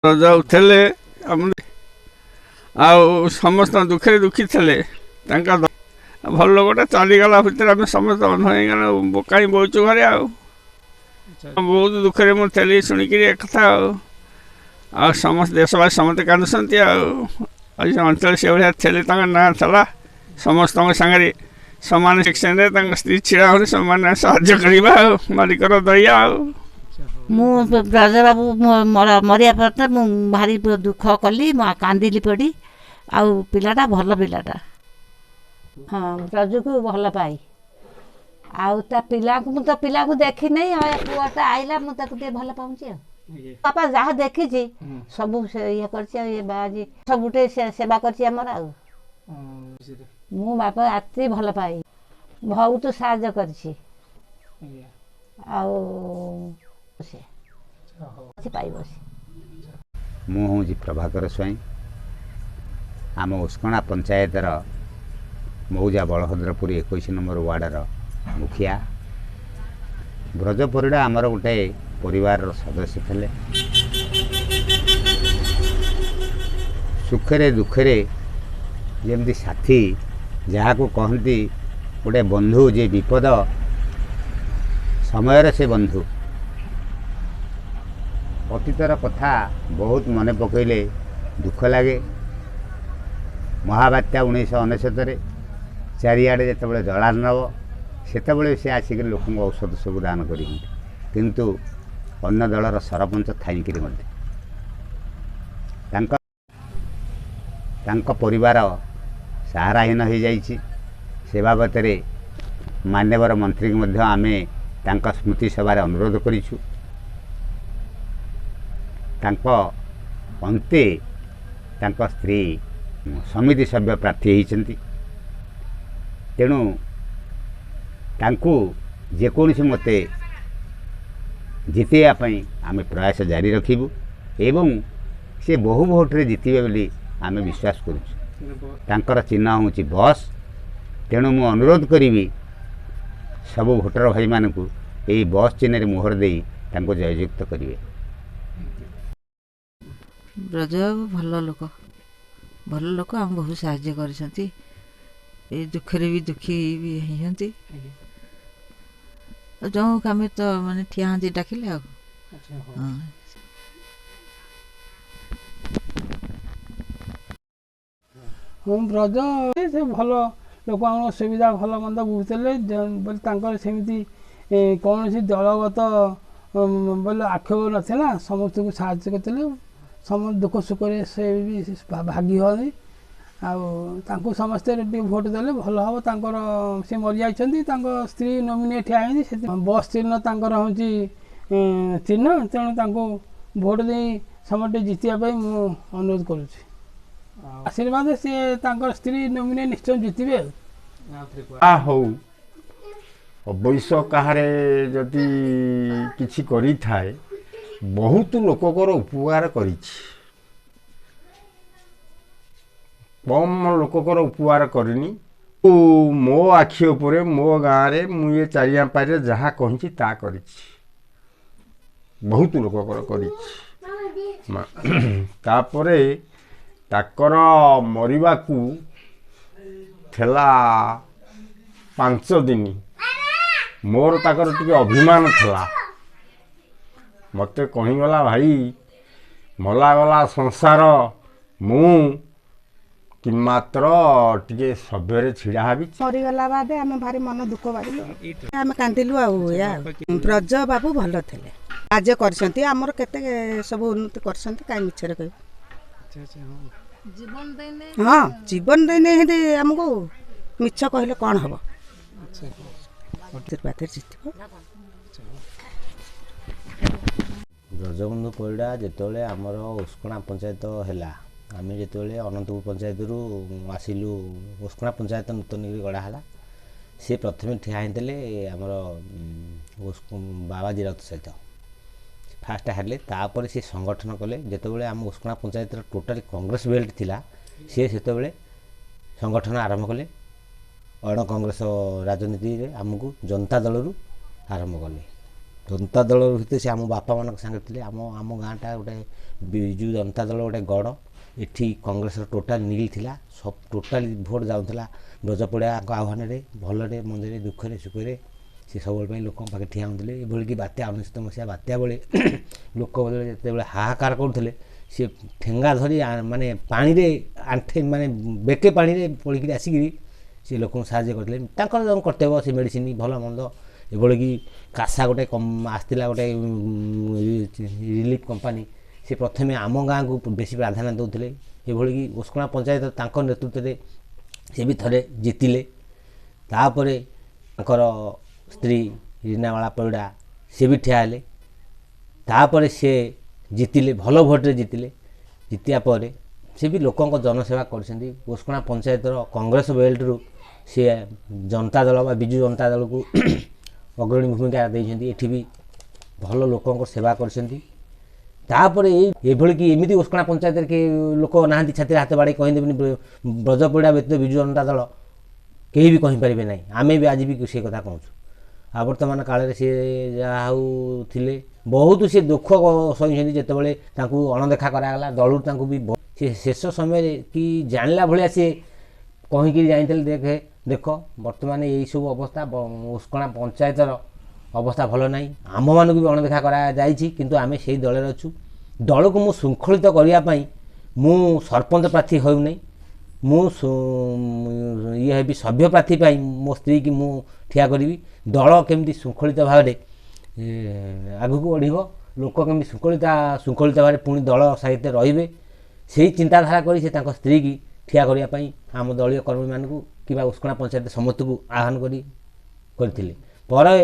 ଯାଉଥିଲେ ଆଉ ସମସ୍ତଙ୍କ ଦୁଃଖରେ ଦୁଃଖୀ ଥିଲେ। ତାଙ୍କ ଭଲ ଲୋକଟା ଚାଲିଗଲା ଭିତରେ ଆମେ ସମସ୍ତେ ଅନ୍ଧ ହେଇଗଲା, କାହିଁ ବଉଛୁ ଘରେ। ଆଉ ବହୁତ ଦୁଃଖରେ ମୁଁ ଥିଲି ଶୁଣିକିରି ଏ କଥା। ଆଉ ସମସ୍ତେ ଦେଶବାସୀ ସମସ୍ତେ କାନ୍ଦୁଛନ୍ତି। ଆଉ ଅଞ୍ଚଳ ସେଭଳିଆ ଥିଲେ, ତାଙ୍କ ନାଁ ଥିଲା ସମସ୍ତଙ୍କ ସାଙ୍ଗରେ ସମାନ ସେକ୍ସନରେ ତାଙ୍କ ସ୍ତ୍ରୀ ଛିଡ଼ା ହେଉନି, ସମାନ ସାହାଯ୍ୟ କରିବା ଆଉ ମାଲିକର ଦୟା। ଆଉ ମୁଁ ବ୍ରଜବାବୁ ମରିବା ପରେ ମୁଁ ଭାରି ଦୁଃଖ କଲି, ମୁଁ କାନ୍ଦିଲି ପଡ଼ି। ଆଉ ପିଲାଟା ଭଲ ପିଲାଟା। ହଁ, ବ୍ରଜକୁ ଭଲ ପାଏ ଆଉ ତା ପିଲାଙ୍କୁ ମୁଁ ତ ପିଲାଙ୍କୁ ଦେଖିନାହିଁ। ଆଉ ପୁଅଟା ଆଇଲା, ମୁଁ ତାକୁ ଟିକେ ଭଲ ପାଉଛି। ଆଉ ବାପା ଯାହା ଦେଖିଛି ସବୁ ସେ ଇଏ କରିଛି, ଆଉ ଇଏ ଆଜି ସବୁଠି ସେବା କରିଛି ଆମର। ଆଉ ମୁଁ ବାପା ଅତି ଭଲ ପାଏ, ବହୁତ ସାହାଯ୍ୟ କରିଛି। ଆଉ ସେ ପାଇବ ସେ। ମୁଁ ହେଉଛି ପ୍ରଭାକର ସ୍ୱାଇଁ, ଆମ ଉସ୍କଣା ପଞ୍ଚାୟତର ମୌଜା ବଳଭଦ୍ରପୁର 21 ନମ୍ବର ୱାର୍ଡ଼ର ମୁଖିଆ। ବ୍ରଜ ପରିଡ଼ା ଆମର ଗୋଟେ ପରିବାରର ସଦସ୍ୟ ଥିଲେ। ସୁଖରେ ଦୁଃଖରେ ଯେମିତି ସାଥୀ, ଯାହାକୁ କହନ୍ତି ଗୋଟେ ବନ୍ଧୁ, ଯେ ବିପଦ ସମୟରେ ସେ ବନ୍ଧୁ। ଅତୀତର କଥା ବହୁତ ମନେ ପକାଇଲେ ଦୁଃଖ ଲାଗେ। ମହାବାତ୍ୟା 1999ରେ ଚାରିଆଡ଼େ ଯେତେବେଳେ ଜଳାର୍ଣ୍ଣବ, ସେତେବେଳେ ସେ ଆସିକରି ଲୋକଙ୍କ ଔଷଧ ସବୁ ଦାନ କରିଛନ୍ତି, କିନ୍ତୁ ଅନ୍ୟ ଦଳର ସରପଞ୍ଚ ଥାଇକିରି ମଧ୍ୟ ତାଙ୍କ ପରିବାର ସାହାରାହୀନ ହୋଇଯାଇଛି। ସେ ବାବଦରେ ମାନ୍ୟବର ମନ୍ତ୍ରୀଙ୍କୁ ମଧ୍ୟ ଆମେ ତାଙ୍କ ସ୍ମୃତି ସଭାରେ ଅନୁରୋଧ କରିଛୁ। ତାଙ୍କ ଅନ୍ତେ ତାଙ୍କ ସ୍ତ୍ରୀ ସମିତି ସଭ୍ୟ ପ୍ରାର୍ଥୀ ହୋଇଛନ୍ତି, ତେଣୁ ତାଙ୍କୁ ଯେକୌଣସି ମତେ ଜିତେଇବା ପାଇଁ ଆମେ ପ୍ରୟାସ ଜାରି ରଖିବୁ ଏବଂ ସେ ବହୁ ଭୋଟରେ ଜିତିବେ ବୋଲି ଆମେ ବିଶ୍ୱାସ କରୁଛୁ। ତାଙ୍କର ଚିହ୍ନ ହେଉଛି ବସ୍। ତେଣୁ ମୁଁ ଅନୁରୋଧ କରିବି ସବୁ ଭୋଟର ଭାଇମାନଙ୍କୁ ଏଇ ବସ୍ ଚିହ୍ନରେ ମୋହର ଦେଇ ତାଙ୍କୁ ଜୟଯୁକ୍ତ କରିବେ। ବ୍ରଜବାବୁ ଭଲ ଲୋକ, ଭଲ ଲୋକ, ଆମକୁ ବହୁତ ସାହାଯ୍ୟ କରିଛନ୍ତି। ଏ ଦୁଃଖରେ ବି ଦୁଃଖୀ ବି ହେଇଛନ୍ତି। ଆଉ ଯେଉଁ କାମରେ ତ ମାନେ ଠିଆ ହୁଅନ୍ତି ଡାକିଲେ। ଆଉ ହଁ, ମୁଁ ବ୍ରଜ ସେ ଭଲ ଲୋକ, ଆମର ସୁବିଧା ଭଲ ମନ୍ଦ ବୁଝୁଥିଲେ ବୋଲି। ତାଙ୍କର ସେମିତି କୌଣସି ଦଳଗତ ବୋଲେ ଆକ୍ଷେପ ନଥିଲା, ସମସ୍ତଙ୍କୁ ସାହାଯ୍ୟ କରିଥିଲେ। ସମସ୍ତ ଦୁଃଖ ସୁଖରେ ସେ ବି ଭାଗି ହୁଅନ୍ତି। ଆଉ ତାଙ୍କୁ ସମସ୍ତେ ଟିକେ ଭୋଟ୍ ଦେଲେ ଭଲ ହେବ। ତାଙ୍କର ସେ ମରିଯାଇଛନ୍ତି, ତାଙ୍କ ସ୍ତ୍ରୀ ନୋମିନି ଠିଆ ହେଇଛନ୍ତି। ସେ ବସ୍ ଚିହ୍ନ ତାଙ୍କର ହେଉଛି ଚିହ୍ନ, ତେଣୁ ତାଙ୍କୁ ଭୋଟ୍ ଦେଇ ସମସ୍ତେ ଜିତିବା ପାଇଁ ମୁଁ ଅନୁରୋଧ କରୁଛି। ଆଶୀର୍ବାଦ ସିଏ ତାଙ୍କର ସ୍ତ୍ରୀ ନୋମିନି ନିଶ୍ଚୟ ଜିତିବେ। ଆଉ ହଉ, ଅବଶ୍ୟ କାହାରେ ଯଦି କିଛି କରିଥାଏ, ବହୁତ ଲୋକଙ୍କର ଉପକାର କରିଛି, କମ୍ ଲୋକଙ୍କର ଉପକାର କରିନି। ମୋ ଆଖି ଉପରେ ମୋ ଗାଁରେ ମୁଁ ଏ ଚାରିଆମ୍ପାରିରେ ଯାହା କହିଛି ତା କରିଛି, ବହୁତ ଲୋକଙ୍କର କରିଛି। ତାପରେ ତାଙ୍କର ମରିବାକୁ ଥିଲା 5 ଦିନ, ମୋର ତାଙ୍କର ଟିକେ ଅଭିମାନ ଥିଲା। ମୋତେ କହିଗଲା, ଭାଇ ମଲା ଗଲା ସଂସାର, ମୁଁ କି ମାତ୍ର ଟିକେ ସଭ୍ୟରେ ଛିଡ଼ା ହେବି। ମରିଗଲା ବାଦେ ଆମେ ଭାରି ମନ ଦୁଃଖ ବାରିଲୁ, ଆମେ କାନ୍ଦିଲୁ। ଆଉ ଏଇଆ, ବ୍ରଜ ବାବୁ ଭଲ ଥିଲେ, କାର୍ଯ୍ୟ କରିଛନ୍ତି, ଆମର କେତେ ସବୁ ଉନ୍ନତି କରିଛନ୍ତି, କାହିଁ ମିଛରେ କହିବୁ? ହଁ, ଜୀବନ ଦେଇନେ ହେନ୍ତି ଆମକୁ ମିଛ କହିଲେ କ'ଣ ହବ? ଆଶୀର୍ବାଦରେ ଜିତିବ। ବ୍ରଜବନ୍ଧୁ ପରିଡ଼ା ଯେତେବେଳେ ଆମର ଉସ୍କଣା ପଞ୍ଚାୟତ ହେଲା, ଆମେ ଯେତେବେଳେ ଅନନ୍ତପୁର ପଞ୍ଚାୟତରୁ ଆସିଲୁ, ଉସ୍କଣା ପଞ୍ଚାୟତ ନୂତନକରି ଗଢ଼ା ହେଲା, ସେ ପ୍ରଥମେ ଠିଆ ହେଇଥିଲେ ଆମର ବାବାଜୀ ରାଉତ ସହିତ, ଫାଷ୍ଟ ହାରିଲେ। ତାପରେ ସେ ସଂଗଠନ କଲେ। ଯେତେବେଳେ ଆମ ଉସ୍କଣା ପଞ୍ଚାୟତର ଟୋଟାଲି କଂଗ୍ରେସ ବେଲ୍ଟ ଥିଲା, ସିଏ ସେତେବେଳେ ସଂଗଠନ ଆରମ୍ଭ କଲେ। ଅଣ କଂଗ୍ରେସ ରାଜନୀତିରେ ଆମକୁ ଜନତା ଦଳରୁ ଆରମ୍ଭ କଲେ। ଜନତା ଦଳ ଭିତରେ ସେ ଆମ ବାପାମାନଙ୍କ ସାଙ୍ଗରେ ଥିଲେ। ଆମ ଆମ ଗାଁଟା ଗୋଟେ ବିଜୁ ଜନତା ଦଳ ଗୋଟେ ଗଡ଼। ଏଠି କଂଗ୍ରେସର ଟୋଟାଲ୍ ନିଲ୍ ଥିଲା, ସବୁ ଟୋଟାଲି ଭୋଟ୍ ଯାଉଥିଲା ବ୍ରଜ ପରିଡ଼ାଙ୍କ ଆହ୍ୱାନରେ। ଭଲରେ ମନ୍ଦରେ, ଦୁଃଖରେ ସୁଖରେ ସେ ସବୁବେଳେ ପାଇଁ ଲୋକଙ୍କ ପାଖରେ ଠିଆ ହେଉଥିଲେ। ଏଭଳିକି ବାତ୍ୟା 99 ମସିହା ବାତ୍ୟା ବେଳେ ଲୋକ ଯେତେବେଳେ ହାହାକାର କରୁଥିଲେ, ସେ ଠେଙ୍ଗା ଧରି ମାନେ ପାଣିରେ ଆଣ୍ଠେ ମାନେ ବେକେ ପାଣିରେ ପଡ଼ିକିରି ଆସିକିରି ସେ ଲୋକଙ୍କୁ ସାହାଯ୍ୟ କରିଥିଲେ। ତାଙ୍କର ଯେଉଁ କର୍ତ୍ତବ୍ୟ, ସେ ମେଡ଼ିସିନ ଭଲ ମନ୍ଦ, ଏଭଳିକି କାସା ଗୋଟେ ଆସିଥିଲା, ଗୋଟେ ରିଲିଫ୍ କମ୍ପାନୀ, ସେ ପ୍ରଥମେ ଆମ ଗାଁକୁ ବେଶୀ ପ୍ରାଧାନ୍ୟ ଦେଉଥିଲେ। ଏଭଳିକି ଓସ୍କଣା ପଞ୍ଚାୟତ ତାଙ୍କ ନେତୃତ୍ୱରେ ସେ ବି ଥରେ ଜିତିଲେ। ତାପରେ ତାଙ୍କର ସ୍ତ୍ରୀ ରୀନାମାଳା ପରିଡ଼ା ସେ ବି ଠିଆ ହେଲେ। ତାପରେ ସେ ଜିତିଲେ, ଭଲ ଭୋଟରେ ଜିତିଲେ। ଜିତିବା ପରେ ସେ ବି ଲୋକଙ୍କ ଜନସେବା କରିଛନ୍ତି। ଓସ୍କଣା ପଞ୍ଚାୟତର କଂଗ୍ରେସ ବେଲ୍ଟରୁ ସେ ଜନତା ଦଳ ବା ବିଜୁ ଜନତା ଦଳକୁ ଅଗ୍ରଣୀ ଭୂମିକା ଦେଇଛନ୍ତି। ଏଠି ବି ଭଲ ଲୋକଙ୍କ ସେବା କରିଛନ୍ତି। ତାପରେ ଏଇ ଏଭଳିକି ଏମିତି ଓସ୍କଣା ପଞ୍ଚାୟତରେ କେହି ଲୋକ ନାହାନ୍ତି ଛାତିରେ ହାତ ବାଡ଼େଇ କହିଦେବେନି, ବ୍ରଜ ପରିଡ଼ା ବ୍ୟତୀତ ବିଜୁ ଜନତା ଦଳ କେହି ବି କହିପାରିବେ ନାହିଁ। ଆମେ ବି ଆଜି ବି ସେ କଥା କହୁଛୁ। ଆଉ ବର୍ତ୍ତମାନ କାଳରେ ସିଏ ଯାହା ହଉ ଥିଲେ, ବହୁତ ସେ ଦୁଃଖ ସହିଛନ୍ତି ଯେତେବେଳେ ତାଙ୍କୁ ଅଣଦେଖା କରାଗଲା ଦଳରୁ। ତାଙ୍କୁ ବି ସେ ଶେଷ ସମୟରେ କି ଜାଣିଲା ଭଳିଆ ସିଏ କହିକିରି ଜାଣିଥିଲେ, ଦେଖେ ଦେଖ ବର୍ତ୍ତମାନ ଏଇସବୁ ଅବସ୍ଥା, ଓସ୍କଣା ପଞ୍ଚାୟତର ଅବସ୍ଥା ଭଲ ନାହିଁ, ଆମମାନଙ୍କୁ ବି ଅଣଦେଖା କରାଯାଇଛି, କିନ୍ତୁ ଆମେ ସେଇ ଦଳରେ ଅଛୁ। ଦଳକୁ ମୁଁ ଶୃଙ୍ଖଳିତ କରିବା ପାଇଁ ମୁଁ ସରପଞ୍ଚ ପ୍ରାର୍ଥୀ ହେଉନାହିଁ, ମୁଁ ଇଏ ହେବି ସଭ୍ୟ ପ୍ରାର୍ଥୀ ପାଇଁ ମୋ ସ୍ତ୍ରୀକି ମୁଁ ଠିଆ କରିବି। ଦଳ କେମିତି ଶୃଙ୍ଖଳିତ ଭାବରେ ଆଗକୁ ବଢ଼ିବ, ଲୋକ କେମିତି ଶୃଙ୍ଖଳିତ ଭାବରେ ପୁଣି ଦଳ ସାହିତ୍ୟରେ ରହିବେ, ସେଇ ଚିନ୍ତାଧାରା କରି ସେ ତାଙ୍କ ସ୍ତ୍ରୀକି ଠିଆ କରିବା ପାଇଁ ଆମ ଦଳୀୟ କର୍ମୀମାନଙ୍କୁ କିମ୍ବା ଉସ୍କଣା ପଞ୍ଚାୟତ ସମସ୍ତଙ୍କୁ ଆହ୍ୱାନ କରିଥିଲେ। ପରେ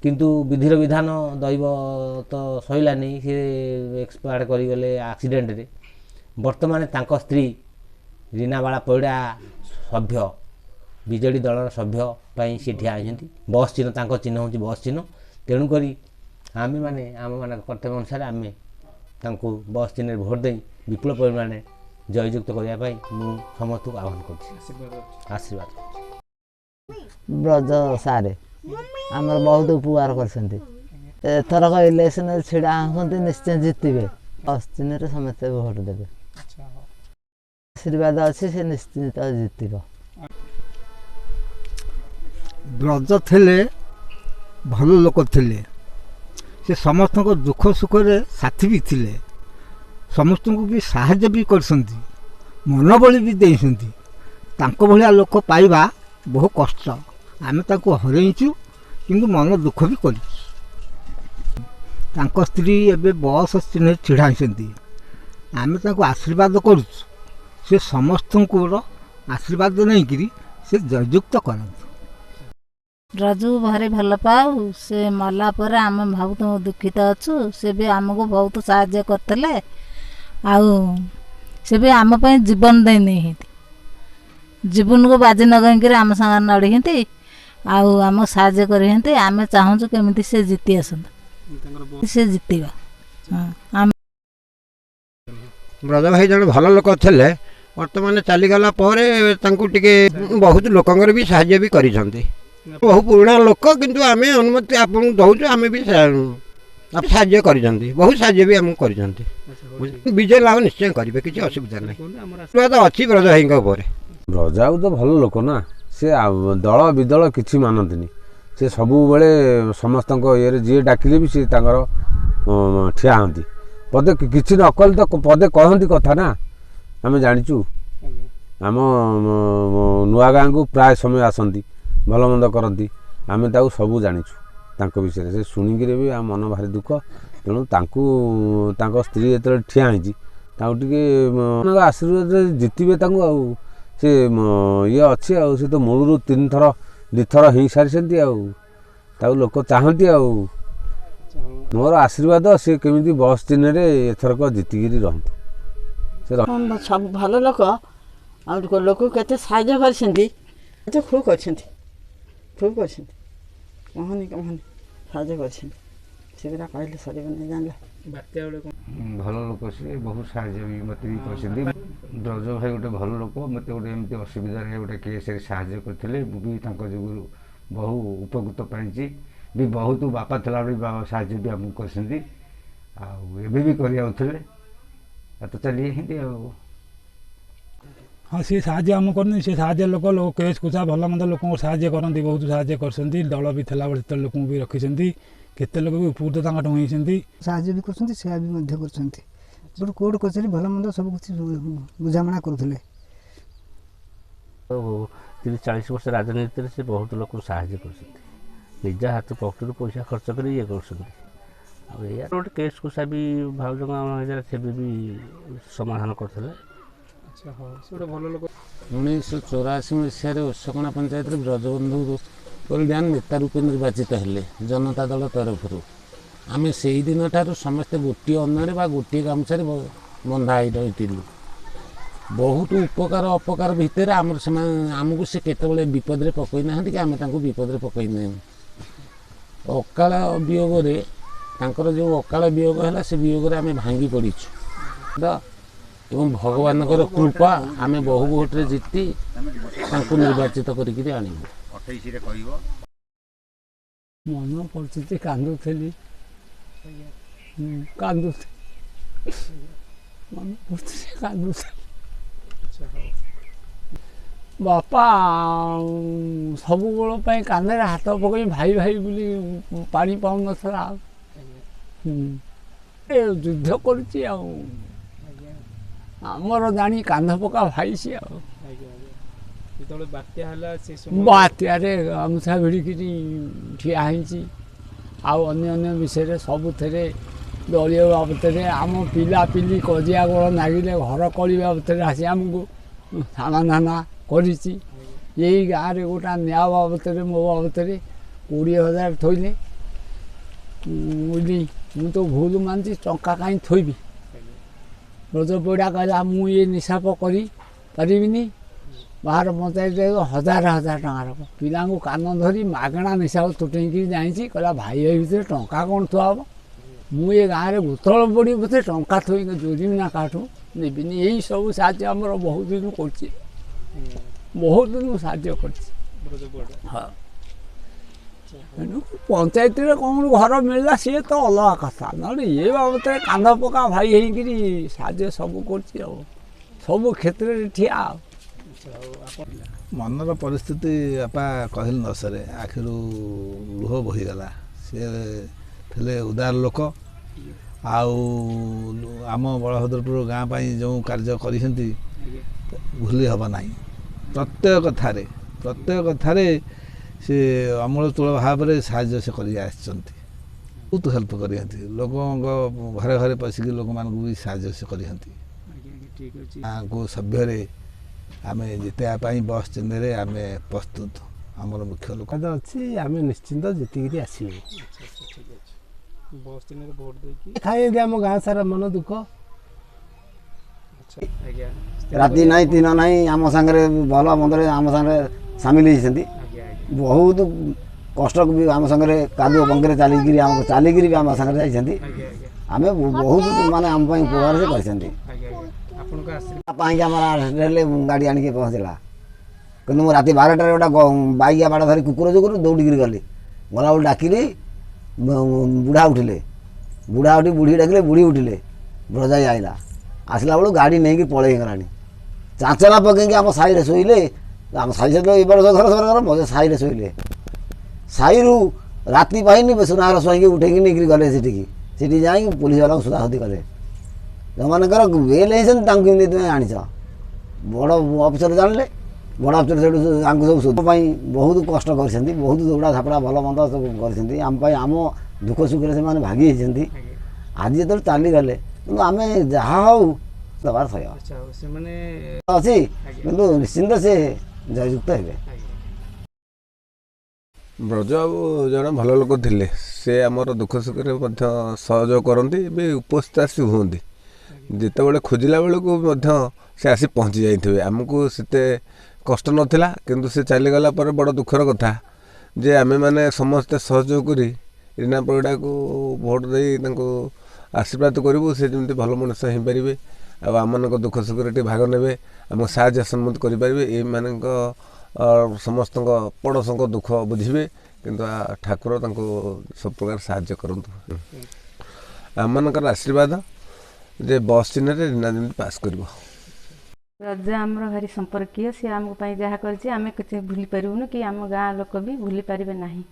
କିନ୍ତୁ ବିଧିର ବିଧାନ ଦୈବ ତ ସହିଲାନି, ସେ ଏକ୍ସପାୟାର୍ଡ଼ କରିଗଲେ ଆକ୍ସିଡେଣ୍ଟରେ। ବର୍ତ୍ତମାନ ତାଙ୍କ ସ୍ତ୍ରୀ ରୀନାବାଳା ପରିଡ଼ା ସଭ୍ୟ, ବିଜେଡ଼ି ଦଳର ସଭ୍ୟ ପାଇଁ ସେ ଠିଆ ହୋଇଛନ୍ତି। ବସ୍ ଚିହ୍ନ, ତାଙ୍କ ଚିହ୍ନ ହେଉଛି ବସ୍ ଚିହ୍ନ। ତେଣୁକରି ଆମେମାନେ ଆମମାନଙ୍କ କର୍ତ୍ତବ୍ୟ ଅନୁସାରେ ଆମେ ତାଙ୍କୁ ବସ୍ ଚିହ୍ନରେ ଭୋଟ୍ ଦେଇ ବିପୁଳ ପରିମାଣରେ ଜୟଯୁକ୍ତ କରିବା ପାଇଁ ମୁଁ ସମସ୍ତଙ୍କୁ ଆହ୍ୱାନ କରୁଛି, ଆଶୀର୍ବାଦ। ବ୍ରଜ ସାରେ ଆମର ବହୁତ ଉପକାର କରିଛନ୍ତି। ଏଥରକ ଇଲେକ୍ସନରେ ଛିଡ଼ା ହେଉଛନ୍ତି, ନିଶ୍ଚୟ ଜିତିବେ। ବସ୍ ଚିହ୍ନରେ ସମସ୍ତେ ଭୋଟ୍ ଦେବେ, ଆଶୀର୍ବାଦ ଅଛି, ସେ ନିଶ୍ଚିତ ଜିତିବ। ବ୍ରଜ ଥିଲେ ଭଲ ଲୋକ ଥିଲେ, ସେ ସମସ୍ତଙ୍କ ଦୁଃଖ ସୁଖରେ ସାଥୀ ବି ଥିଲେ, ସମସ୍ତଙ୍କୁ ବି ସାହାଯ୍ୟ ବି କରିଛନ୍ତି, ମନୋବଳି ବି ଦେଇଛନ୍ତି। ତାଙ୍କ ଭଳିଆ ଲୋକ ପାଇବା ବହୁ କଷ୍ଟ। ଆମେ ତାଙ୍କୁ ହରେଇଛୁ, କିନ୍ତୁ ମନ ଦୁଃଖ ବି କରିଛୁ। ତାଙ୍କ ସ୍ତ୍ରୀ ଏବେ ବସ୍ ଚିହ୍ନରେ ଛିଡ଼ା ହେଇଛନ୍ତି। ଆମେ ତାଙ୍କୁ ଆଶୀର୍ବାଦ କରୁଛୁ, ସେ ସମସ୍ତଙ୍କର ଆଶୀର୍ବାଦ ନେଇକରି ସେ ଜୟଯୁକ୍ତ କରନ୍ତୁ। ରଜକୁ ଭାରି ଭଲ ପାଉ। ସେ ମଲା ପରେ ଆମେ ବହୁତ ଦୁଃଖିତ ଅଛୁ। ସେ ବି ଆମକୁ ବହୁତ ସାହାଯ୍ୟ କରିଥିଲେ, ଆଉ ସେ ବି ଆମ ପାଇଁ ଜୀବନ ଦେଇ ନେଇଛନ୍ତି, ଜୀବନକୁ ବାଜି ଲଗାଇକିରି ଆମ ସାଙ୍ଗରେ ଲଢ଼ିଛନ୍ତି ଆଉ ଆମକୁ ସାହାଯ୍ୟ କରିଛନ୍ତି। ଆମେ ଚାହୁଁଛୁ କେମିତି ସେ ଜିତି ଆସନ୍ତୁ, ସେ ଜିତିବ। ହଁ, ବ୍ରଜ ଭାଇ ଜଣେ ଭଲ ଲୋକ ଥିଲେ। ବର୍ତ୍ତମାନ ଚାଲିଗଲା ପରେ ତାଙ୍କୁ ଟିକେ ବହୁତ ଲୋକଙ୍କର ବି ସାହାଯ୍ୟ ବି କରିଛନ୍ତି। ବହୁ ପୁରୁଣା ଲୋକ, କିନ୍ତୁ ଆମେ ଅନୁମତି ଆପଣଙ୍କୁ ଦେଉଛୁ, ଆମେ ବି ସାହାଯ୍ୟ କରିଛନ୍ତି, ବହୁତ ସାହାଯ୍ୟ ବି ଆମକୁ କରିଛନ୍ତି। ବିଜୟ ଲାଭ ନିଶ୍ଚୟ କରିବେ, କିଛି ଅସୁବିଧା ନାହିଁ, ଆଶୀର୍ବାଦ ଅଛି ବ୍ରଜ ଭାଇଙ୍କ ଉପରେ। ବ୍ରଜବାବୁ ତ ଭଲ ଲୋକ ନା, ସେ ଦଳ ବିଦଳ କିଛି ମାନନ୍ତିନି। ସେ ସବୁବେଳେ ସମସ୍ତଙ୍କ ଇଏରେ ଯିଏ ଡାକିଲେ ବି ସେ ତାଙ୍କର ଠିଆ ହୁଅନ୍ତି। ପଦେ କିଛି ନ କଲେ ତ ପଦେ କହନ୍ତି କଥା ନା, ଆମେ ଜାଣିଛୁ। ଆମ ନୂଆ ଗାଁକୁ ପ୍ରାୟ ସମୟ ଆସନ୍ତି, ଭଲ ମନ୍ଦ କରନ୍ତି, ଆମେ ତାକୁ ସବୁ ଜାଣିଛୁ ତାଙ୍କ ବିଷୟରେ। ସେ ଶୁଣିକିରି ବି ଆମ ମନ ଭାରି ଦୁଃଖ। ତେଣୁ ତାଙ୍କୁ ତାଙ୍କ ସ୍ତ୍ରୀ ଯେତେବେଳେ ଠିଆ ହେଇଛି, ତାଙ୍କୁ ଟିକେ ଆଶୀର୍ବାଦ ଜିତିବେ ତାଙ୍କୁ। ଆଉ ସେ ଇଏ ଅଛି, ଆଉ ସେ ତ ମୂଳରୁ ତିନିଥର ଦୁଇଥର ହେଇସାରିଛନ୍ତି, ଆଉ ତାକୁ ଲୋକ ଚାହାନ୍ତି। ଆଉ ମୋର ଆଶୀର୍ବାଦ ସେ କେମିତି ବସ୍ ଚିହ୍ନରେ ଏଥରକ ଜିତିକିରି ରହନ୍ତୁ। ସେ ସବୁ ଭଲ ଲୋକ, ଆଉ ଲୋକ କେତେ ସାହାଯ୍ୟ କରିଛନ୍ତି, କେତେ ଖୁବ୍ କରିଛନ୍ତି, ଖୁବ୍ କରିଛନ୍ତି, କହନି କହନି ସାହାଯ୍ୟ କରିଛନ୍ତି। ସେଗୁଡ଼ା କହିଲେ ସରିବନି, ଜାଣିଲେ। ଭଲ ଲୋକ ସିଏ, ବହୁତ ସାହାଯ୍ୟ ବି ମୋତେ ବି କରିଛନ୍ତି। ବ୍ରଜ ଭାଇ ଗୋଟେ ଭଲ ଲୋକ, ମୋତେ ଗୋଟେ ଏମିତି ଅସୁବିଧାରେ ଗୋଟେ କେସ୍ରେ ସାହାଯ୍ୟ କରିଥିଲେ। ମୁଁ ବି ତାଙ୍କ ଯୋଗୁଁ ବହୁ ଉପକୃତ ପାଇଛି। ବି ବହୁତ ବାପା ଥିଲାବେଳେ ବି ସାହାଯ୍ୟ ବି ଆମକୁ କରିଛନ୍ତି, ଆଉ ଏବେ ବି କରିଯାଉଥିଲେ, ଆଉ ତ ଚାଲିଯାଇଛନ୍ତି ଆଉ। ହଁ, ସିଏ ସାହାଯ୍ୟ ଆମକୁ କରନ୍ତି। ସେ ସାହାଯ୍ୟ ଲୋକ କେସ୍ କୁସା ଭଲ ମନ୍ଦ ଲୋକଙ୍କୁ ସାହାଯ୍ୟ କରନ୍ତି, ବହୁତ ସାହାଯ୍ୟ କରିଛନ୍ତି। ଦଳ ବି ଥିଲାବେଳେ ସେତେବେଳେ ଲୋକଙ୍କୁ ବି ରଖିଛନ୍ତି, କେତେ ଲୋକ ବି ଉପକୃତ ତାଙ୍କଠୁ ହେଇଛନ୍ତି। ସାହାଯ୍ୟ ବି କରୁଛନ୍ତି, ସେବା ବି ମଧ୍ୟ କରୁଛନ୍ତି। ଗୋଟେ କୋର୍ଟ କଚେରୀ ଭଲ ମନ୍ଦ ସବୁ କିଛି ବୁଝାମଣା କରୁଥିଲେ। 30-40 ବର୍ଷ ରାଜନୀତିରେ ସେ ବହୁତ ଲୋକଙ୍କୁ ସାହାଯ୍ୟ କରୁଛନ୍ତି, ନିଜ ହାତ ପକେଟରୁ ପଇସା ଖର୍ଚ୍ଚ କରି ଇଏ କରୁଛନ୍ତି। ଆଉ ଏଇଆ ଗୋଟେ କେସ୍ କୁସା ବି ଭାଉଜଙ୍କ ହେଇଥିଲା, ସେ ବି ସମାଧାନ କରୁଥିଲେ। ଆଚ୍ଛା, ହଉ, ସେ ଗୋଟେ ଭଲ ଲୋକ। 1984 ମସିହାରେ ଓଷକଣା ପଞ୍ଚାୟତରେ ବ୍ରଜବନ୍ଧୁ ପରିଡ଼ା ନେତା ରୂପେ ନିର୍ବାଚିତ ହେଲେ ଜନତା ଦଳ ତରଫରୁ। ଆମେ ସେଇ ଦିନଠାରୁ ସମସ୍ତେ ଗୋଟିଏ ଅନ୍ନରେ ବା ଗୋଟିଏ ଗାମୁଛାରେ ବନ୍ଧା ହେଇ ରହିଥିଲୁ। ବହୁତ ଉପକାର ଅପକାର ଭିତରେ ଆମର ସେମାନେ ଆମକୁ ସେ କେତେବେଳେ ବିପଦରେ ପକାଇ ନାହାନ୍ତି କି ଆମେ ତାଙ୍କୁ ବିପଦରେ ପକାଇ ନାହୁଁ। ଅକାଳ ବିୟୋଗରେ, ତାଙ୍କର ଯେଉଁ ଅକାଳ ବିୟୋଗ ହେଲା, ସେ ବିୟୋଗରେ ଆମେ ଭାଙ୍ଗି ପଡ଼ିଛୁ ଏବଂ ଭଗବାନଙ୍କର କୃପା ଆମେ ବହୁ ଭୋଟରେ ଜିତି ତାଙ୍କୁ ନିର୍ବାଚିତ କରିକିରି ଆଣିବୁ। 28ରେ କହିବ। ମନ ପରିସ୍ଥିତି କାନ୍ଦୁଥିଲି, କାନ୍ଦୁଥିଲି, ମନ ପରିସ୍ଥିତି କାନ୍ଦୁଥିଲି। ବାପା ସବୁବେଳ ପାଇଁ କାନ୍ଧରେ ହାତ ପକାଇ ଭାଇ ଭାଇ ବୋଲି ପାଣି ପାଉନଥିଲା। ଏ ଯୁଦ୍ଧ କରୁଛି ଆଉ ଆମର ଜାଣି କାନ୍ଧ ପକା ଭାଇ ସିଏ। ଆଉ ଯେତେବେଳେ ବାତ୍ୟା ହେଲା, ସେ ବାତ୍ୟାରେ ଗାମୁଛା ଭିଡ଼ିକିରି ଠିଆ ହେଇଛି। ଆଉ ଅନ୍ୟ ଅନ୍ୟ ବିଷୟରେ ସବୁଥିରେ ଦଳୀୟ ବାବଦରେ, ଆମ ପିଲାପିଲି କଜିଆ ଗୋଳ ନାଗିଲେ ଘର କଳି ବାବଦରେ ଆସି ଆମକୁ ସମାଧାନ କରିଛି। ଏଇ ଗାଁରେ ଗୋଟା ନ୍ୟାୟ ବାବଦରେ ମୋ ବାବଦରେ 20,000 ଥୋଇଲେ ବୋଲି ମୁଁ ତ ଭୁଲ ମାନୁଛି, ଟଙ୍କା କାହିଁ ଥୋଇବି। ରଜ ପଇଡ଼ା କହିଲା ମୁଁ ଏ ନିଶାପ କରିପାରିବିନି, ବାହାର ପଞ୍ଚାୟତ ହଜାର ହଜାର ଟଙ୍କାର ପିଲାଙ୍କୁ କାନ ଧରି ମାଗଣା ନିଶାପ ତୁଟେଇକିରି ଜାଣିଛି। କହିଲା ଭାଇ ଭାଇ ଭିତରେ ଟଙ୍କା କ'ଣ ଥୁଆ ହେବ, ମୁଁ ଏ ଗାଁରେ ଗୋତଳ ପଡ଼ିବି ପଛେ ଟଙ୍କା ଥୋଇକି ଜୋରିବି ନା କାହାଠୁ ନେବିନି। ଏଇ ସବୁ ସାହାଯ୍ୟ ଆମର ବହୁତ ଦିନ କରୁଛି, ବହୁତ ଦିନ ସାହାଯ୍ୟ କରିଛି। ହଁ, ତେଣୁ ପଞ୍ଚାୟତରେ କ'ଣ ଘର ମିଳିଲା ସିଏ ତ ଅଲଗା କଥା, ନହେଲେ ଏ ବାବଦରେ କାନ୍ଧ ପକା ଭାଇ ହେଇକିରି ସାହାଯ୍ୟ ସବୁ କରୁଛି ଆଉ ସବୁ କ୍ଷେତ୍ରରେ ଠିଆ। ଆଉ ମନର ପରିସ୍ଥିତି ବାପା କହିଲେ ନ ସରେ, ଆଖିରୁ ଲୁହ ବୋହିଗଲା। ସିଏ ଥିଲେ ଉଦାର ଲୋକ, ଆଉ ଆମ ବଳଭଦ୍ରପୁର ଗାଁ ପାଇଁ ଯେଉଁ କାର୍ଯ୍ୟ କରିଛନ୍ତି ଭୁଲି ହେବ ନାହିଁ। ପ୍ରତ୍ୟେକ କଥାରେ ସେ ଅମୂଳଚୂଳ ଭାବରେ ସାହାଯ୍ୟ ସେ କରି ଆସିଛନ୍ତି, ବହୁତ ହେଲ୍ପ କରିଛନ୍ତି ଲୋକଙ୍କ ଘରେ ଘରେ ପଶିକି ଲୋକମାନଙ୍କୁ ବି ସାହାଯ୍ୟ ସେ କରିଛନ୍ତି। ଗାଁକୁ ସଭ୍ୟରେ ଆମେ ଜିତିବା ପାଇଁ ବସ୍ ଚିହ୍ନରେ ଆମେ ପ୍ରସ୍ତୁତ। ଆମର ମୁଖ୍ୟ ଲୋକ ଅଛି, ଆମେ ନିଶ୍ଚିନ୍ତ ଜିତିକିରି ଆସିବୁ। ବସ୍ ଚିହ୍ନରେ ଭୋଟ ଦେଇକି ଖାଇ ଆମ ଗାଁ ସାରା ମନ ଦୁଃଖ। ରାତି ନାହିଁ ଦିନ ନାହିଁ ଆମ ସାଙ୍ଗରେ ଭଲ ମନ୍ଦରେ ଆମ ସାଙ୍ଗରେ ସାମିଲ ହେଇଛନ୍ତି। ବହୁତ କଷ୍ଟ ବି ଆମ ସାଙ୍ଗରେ କାଦୁଅ ପଙ୍କରେ ଚାଲିକିରି ଆମ ଚାଲିକିରି ବି ଆମ ସାଙ୍ଗରେ ଯାଇଛନ୍ତି। ଆମେ ବହୁତ ମାନେ ଆମ ପାଇଁ ଉପକାର ସେ କରିଛନ୍ତି। ପାଇଁକି ଆମର ହେଲେ ଗାଡ଼ି ଆଣିକି ପହଞ୍ଚିଲା, କିନ୍ତୁ ମୁଁ ରାତି 12ଟାରେ ଗୋଟେ ବାଇକିଆ ବାଡ଼ ଧରି କୁକୁର ଯୋଗୁରୁ ଦୌଡ଼ିକିରି ଗଲି। ଗଲାବେଳକୁ ଡାକିଲି, ବୁଢ଼ା ଉଠିଲେ, ବୁଢ଼ା ଉଠି ବୁଢ଼ୀ ଡାକିଲେ, ବୁଢ଼ୀ ଉଠିଲେ, ବ୍ରଜାଇ ଆଇଲା। ଆସିଲା ବେଳକୁ ଗାଡ଼ି ନେଇକି ପଳେଇଗଲାଣି। ଚାଞ୍ଚଲା ପକେଇକି ଆମ ସାହିରେ ଶୋଇଲେ। ଆମ ସାହି ସହିତ ଏ ବର୍ଷ ଘର ଘର ମଜା ସାହିରେ ଶୋଇଲେ। ସାହିରୁ ରାତି ପାଇନି ସୁନାଘର ଶୁଆଇକି ଉଠେଇକି ନେଇକିରି ଗଲେ ସେଠିକି। ସେଠି ଯାଇକି ପୋଲିସ ବାଲାଙ୍କୁ ସୁଧାସୁଧି କଲେ, ଯେଉଁମାନଙ୍କର ବେଲ୍ ହେଇଛନ୍ତି ତାଙ୍କୁ କେମିତି ତୁମେ ଆଣିଛ। ବଡ଼ ଅଫିସର ଜାଣିଲେ, ବଡ଼ ଅଫିସର ସେଠୁ ତାଙ୍କୁ ସବୁ ସୁଧ ପାଇଁ ବହୁତ କଷ୍ଟ କରିଛନ୍ତି, ବହୁତ ଦୌଡ଼ା ଧାପଡ଼ା ଭଲ ମନ୍ଦ ସବୁ କରିଛନ୍ତି ଆମ ପାଇଁ। ଆମ ଦୁଃଖ ସୁଖରେ ସେମାନେ ଭାଗି ହେଇଛନ୍ତି। ଆଜି ଯେତେବେଳେ ଚାଲିଗଲେ, କିନ୍ତୁ ଆମେ ଯାହା ହଉ ଦେବାର ଥୟ ଅଛି, କିନ୍ତୁ ନିଶ୍ଚିନ୍ତ ସେ ଜୟଯୁକ୍ତ ହେବେ। ବ୍ରଜବାବୁ ଜଣେ ଭଲ ଲୋକ ଥିଲେ। ସେ ଆମର ଦୁଃଖ ସୁଖରେ ମଧ୍ୟ ସହଯୋଗ କରନ୍ତି, ବି ଉପସ୍ଥିତ ଆସି ହୁଅନ୍ତି। ଯେତେବେଳେ ଖୋଜିଲା ବେଳକୁ ମଧ୍ୟ ସେ ଆସି ପହଞ୍ଚି ଯାଇଥିବେ। ଆମକୁ ସେତେ କଷ୍ଟ ନଥିଲା, କିନ୍ତୁ ସେ ଚାଲିଗଲା ପରେ ବଡ଼ ଦୁଃଖର କଥା ଯେ ଆମେମାନେ ସମସ୍ତେ ସହଯୋଗ କରି ରୀନା ପରିଡ଼ାକୁ ଭୋଟ ଦେଇ ତାଙ୍କୁ ଆଶୀର୍ବାଦ କରିବୁ, ସେ ଯେମିତି ଭଲ ମଣିଷ ହେଇପାରିବେ ଆଉ ଆମମାନଙ୍କ ଦୁଃଖ ସୁଖରେ ଟିକେ ଭାଗ ନେବେ, ଆମକୁ ସାହାଯ୍ୟ ସମ୍ମତି କରିପାରିବେ, ଏଇମାନଙ୍କ ସମସ୍ତଙ୍କ ପଡ଼ୋଶଙ୍କ ଦୁଃଖ ବୁଝିବେ, କିନ୍ତୁ ଠାକୁର ତାଙ୍କୁ ସବୁ ପ୍ରକାର ସାହାଯ୍ୟ କରନ୍ତୁ। ଆମମାନଙ୍କର ଆଶୀର୍ବାଦ ଯେ ବସ୍ ଚିହ୍ନରେ ରୀନା ଯେମିତି ପାସ୍ କରିବ। ରଜ ଆମର ଭାରି ସମ୍ପର୍କୀୟ। ସିଏ ଆମ ପାଇଁ ଯାହା କରିଛି ଆମେ କିଛି ଭୁଲି ପାରିବୁନି କି ଆମ ଗାଁ ଲୋକ ବି ଭୁଲି ପାରିବେ ନାହିଁ।